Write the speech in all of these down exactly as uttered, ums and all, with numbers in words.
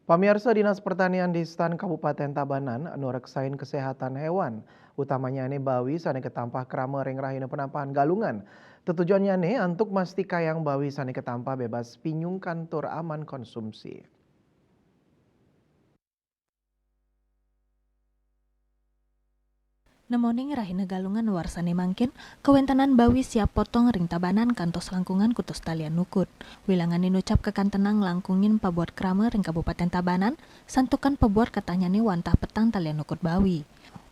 Pamiarsa, Dinas Pertanian di Stan Kabupaten Tabanan nureksain kesehatan hewan, utamanya ne bawi sane ketampah krama ring rahina penampahan Galungan. Tetujonnyane antuk mastikayang bawi sane ketampah bebas pinyungkan tur aman konsumsi. Nemoning rahina Galungan warsane mangkin, kawentenan bawi siap potong ring Tabanan kantos langkungan kutus talian nukud. Wilangane nucap kakantenang nglangkungin pabuat krama ring Kabupaten Tabanan, santukan pabuat katahnyane wantah petang talian nukud bawi.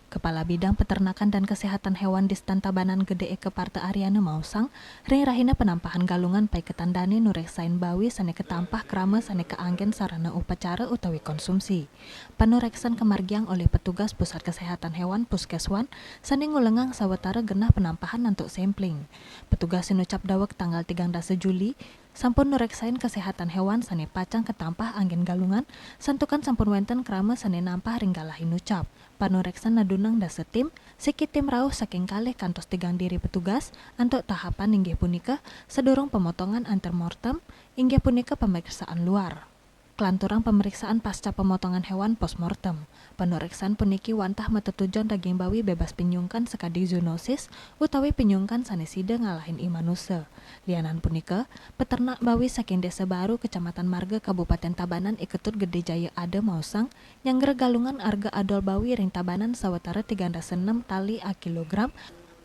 Kepala Bidang Peternakan dan Kesehatan Hewan di Stan Tabanan Gede Eka Parta Aryana maosang, ring rahina penampahan Galungan paiketan dane nureksain bawi sane ketampah krama sane kaanggen sarana upacara utawi konsumsi. Panureksan kamargiang olih petugas Pusat Kesehatan Hewan Puskeswan sane ngulengang sawatara genah penampahan antuk sampling. Petugas nucap daweg tanggal tigang dasa Juli sampun nureksain kesehatan hewan sane pacang ketampah anggen Galungan, santukan sampun wenten krama sane nampah ring galah inucap. Panureksan nadunang dasa tim, siki tim rauh saking kalih kantos tigang diri petugas, antuk tahapan inggih punika sadurung pemotongan antemortem, inggih punika pemeriksaan luar. Klanturang pemeriksaan pasca pemotongan hewan postmortem. Panureksan puniki wantah matetujon daging bawi bebas pinyungkan sakadi zoonosis utawi pinyungkan sane sida ngalahin i manusa. Lianan punika, peternak bawi saking Desa Baru, Kecamatan Marga, Kabupaten Tabanan, I Ketut Gede Jaya Ada maosang, nyanggra Galungan arga adol bawi ring Tabanan sawatara tigang dasa enem tali a kilogram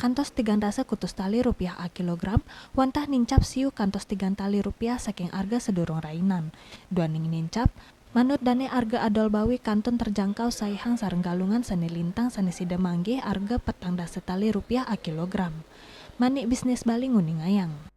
kantos tigang dasa kutus tali rupiah a kilogram, wantah nincap siu kantos tigang tali rupiah saking arga sadurung rainan. Duaning nincap, manut dane arga adol bawi kantun terjangkau saihang sareng Galungan sane lintang sane sida manggih arga petang dasa tali rupiah a kilogram. Manik Bisnis Bali nguningayang.